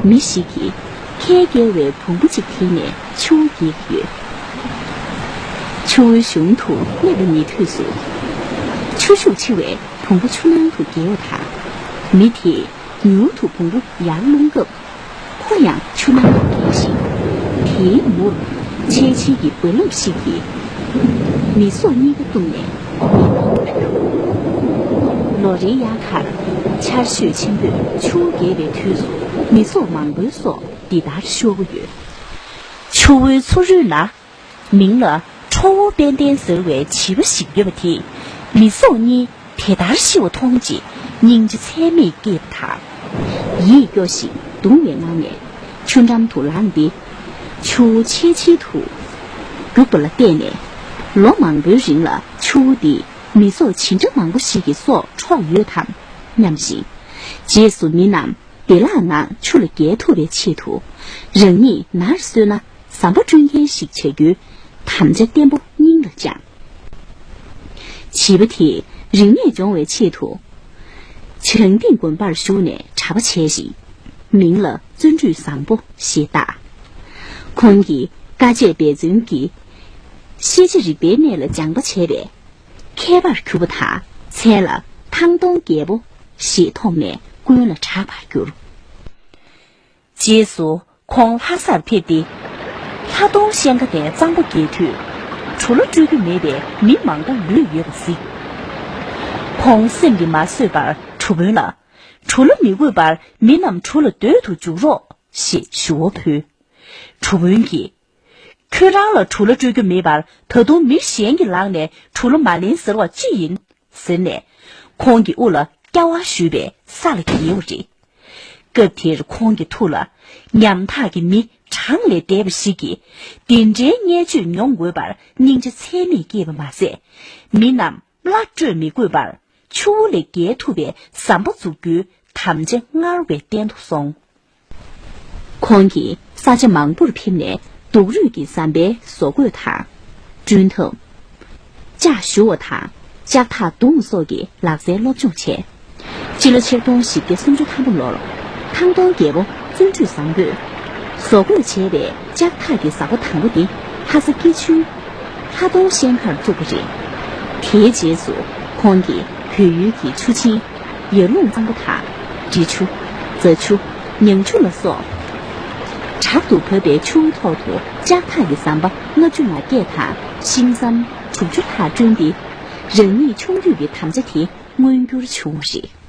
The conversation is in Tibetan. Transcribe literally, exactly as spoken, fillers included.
མི་ཞིག་གིས་ཁལ་བཀལ་བའི་བོང་བུ་གཅིག་དེད་ནས་ཆུ་བོ་བརྒལ་གྱི་ཡོད། ཆུ་བོའི་གཞུང་དུ་སླེབས་པའི་ཉེ་དུས་སུ། ཆུ་ཤུགས་ཆེ་བས་བོང་བུ་ཆུ་ནང་དུ་བརྒལ་བ་དང་། མི་དེས་མྱུར་དུ་བོང་བུ་ཡར་སློང་སྐབས། ཁོ་ཡང་ཆུ་ནང་དུ་བརྒལ་ཞིང་། དེའི་མུར་ཆལ་ཆིལ་གྱི་རྦ་རླབས་ཤིག་གིས་མི་ཚོགས་གཉིས་ཀ་བཏུམས་ནས། ལོ་རེའི་དབྱར་ཁར་ཆར་ཞོད་ཆེན་པོས་ཆུ་བོ་བརྒལ་བའི་དུས་སུ་མི་ཚོགས་མང་པོའི་སྲོག་འདི་ལྟར་ཤོར་གྱི་ཡོད། ཆུ་བོའི་ཚུ་རོལ་ན། མིང་ལ་ཁྲོ་བོ་དཔལ་ལྡན་ཟེར་བའི་བྱིས་པ་ཞིག་ཡོད་པ་དེས་མི་ཚོགས་གཉིས་དེ་ལྟར་ཤི་བ་མཐོང་རྗེས་སྙིང་རྗེ་ཚད་མེད་སྐྱེས་པ་དང་། ཡིད་སྐྱོ་ཞིང་གདུང་བའི་ངང་ནས་ཆུ་འགྲམ་དུ་ལངས་ཏེ། ཆུ་བོ་ཆལ་ཆིལ་དུ་རྒྱུག་པ་ལ་བལྟས་ནས། ལོ་མང་པོའི་རིང་ལ་ཆུ་བོ་འདིས་མི་ཚོགས་ཇི་འདྲ་མང་པོ་ཞིག་གི་སྲོག་འཕྲོག་ཡོད་དམ་སྙམ་ཞིང་། རྗེས་སུ་མི་རྣམས་བདེ་བླག་ངང་ཆུ་ལ་བརྒལ་ཐུབ་པའི་ཆེད་དུ། རང་ཉིད་ནར་སོན་ན་ཟམ་པ་བསྐྲུན་མཁན་ཞིག་བྱ་རྒྱུའི་དམ་བཅའ་བརྟན་པོ་སྙིང་ལ་བཅངས། བྱིས་པ་དེས་རིག་གནས་སྦྱོང་བའི་ཆེད་དུ། བྱང་སྟེང་དགོན་པར་ཞུགས་ནས་གྲྭ་པ་བྱས་ཤིང་། མིང་ལ་བརྩོན་འགྲུས་བཟང་པོ་ཞེས་བཏགས། ཁོང་གིས་དཀའ་སྤྱད་འབད་བརྩོན་གྱིས་ཤེས་བྱ་རིག་པའི་གནས་ལ་སྦྱངས་པ་བྱས་པས། མཁས་པར་གྱུར་པ་དང་མཚན་ལ་ཐང་སྟོང་རྒྱལ་པོ་ཞེས་ཐོགས་ནས་ཀུན་ལ་གྲགས་པར་གྱུར། རྗེས་སུ་ཁོང་ལྷ་སར་ཕེབས་ཏེ། ལྷ་སྟོང་ཤན་ཁ་ནས་གཙང་པོ་བརྒལ་དུས། གྲུ་ལོ་སྤྲོད་རྒྱུ་མེད་པའི་མི་མང་དག་ལུས་ཡོད་པ་གཟིགས། ཁོང་སེམས་ཀྱིས་མ་བཟོད་པར་གྲུ་དཔོན་ལ། གྲུ་ལོ་མི་དགོས་པར་མི་རྣམས་གྲུ་ལ་སྡོད་དུ་འཇུག་རོགས་ཞེས་ཞུ་བ་ཕུལ། གྲུ་དཔོན་གྱིས། ཁྱོད་རང་ལ་གྲུ་ལོ་སྤྲོད་རྒྱུ་མེད་པར་ད་དུང་མི་གཞན་གྱི་ལག་ནས་གྲུ་ལོ་མ་ལེན་ཟེར་བ་ཅི་ཡིན། ཟེར་ནས། ཁོང་གི་དབུ་ལ་སྐྱ་བ་གཞུས་པས་ས་ལ་འགྱེལ་བ་རེད། སྐབས་དེར་ཁོང་གི་ཐུགས་ལ། ཉམ་ཐག་གི་མི་གྲངས་ལས་འདས་པ་ཞིག་གིས། འདི་འདྲའི་བརྙས་བཅོས་མྱོང་དགོས་པར་སྙིང་རྗེ་ཚད་མེད་སྐྱེས་པ་མ་ཟད། མི་རྣམས་སླར་སྤྲོད་མི་དགོས་པར། ཆུ་བོ་ལས་བརྒལ་ཐུབ་པའི་ཟམ་པ་འཛུགས་རྒྱུའི་དམ་བཅའ་སྔར་བས་བརྟན་དུ་སོང་། ཁོང་གིས་ས་ཆ་མང་པོར་ཕེབས་ནས་སྡུག་རུས་ཀྱི་ཟམ་པའི་བཟོ་བཀོད་དང་། བསྐྲུན་ཐབས། ལྕགས་གཞུ་བ་དང་ལྕགས་ཐག་རྡུང་བ་སོགས་ཀྱི་ལག་རྩལ་སློབ་སྦྱོང་བྱས། སྤྱི་ལོ་ཆིག་སྟོང་བཞི་བརྒྱ་སུམ་ཅུ་ཐམ་པ་ལོར་ཐང་སྟོང་རྒྱལ་པོ་བརྩོན་འགྲུས་བཟང་པོས་བཟོ་བཀོད་བྱས་པའི་ལྕགས་ཐག་གི་ཟམ་པ་དང་པོ་དེ་ལྷ་ས་སྐྱིད་ཆུའི་ལྷ་སྟོང་ཤན་ཁར་བཙུགས་པ་རེད། དེའི་རྗེས་སུ་ཁོང་གིས་བོད་ཡུལ་གྱི་ཆུ་ཆེན། ཡར་ཀླུང་གཙང་པོ་དང་། འབྲི་ཆུ། རྫ་ཆུ། ཉང་ཆུ་ལ་སོགས། དྲག་ཏུ་བབས་པའི་ཆུ་བོའི་ཐོག་ཏུ་ལྕགས་ཐག་གི་ཟམ་པ་ལྔ་བཅུ་ང་བརྒྱད་དང་ཤིང་ཟམ་དྲུག་ཅུ་ལྷག་བསྐྲུན་ཏེ། རང་ཉིད་ཆུང་དུས་ཀྱི་དམ་བཅའ་དེ་མངོན་འགྱུར་བྱུང་བ་རེད།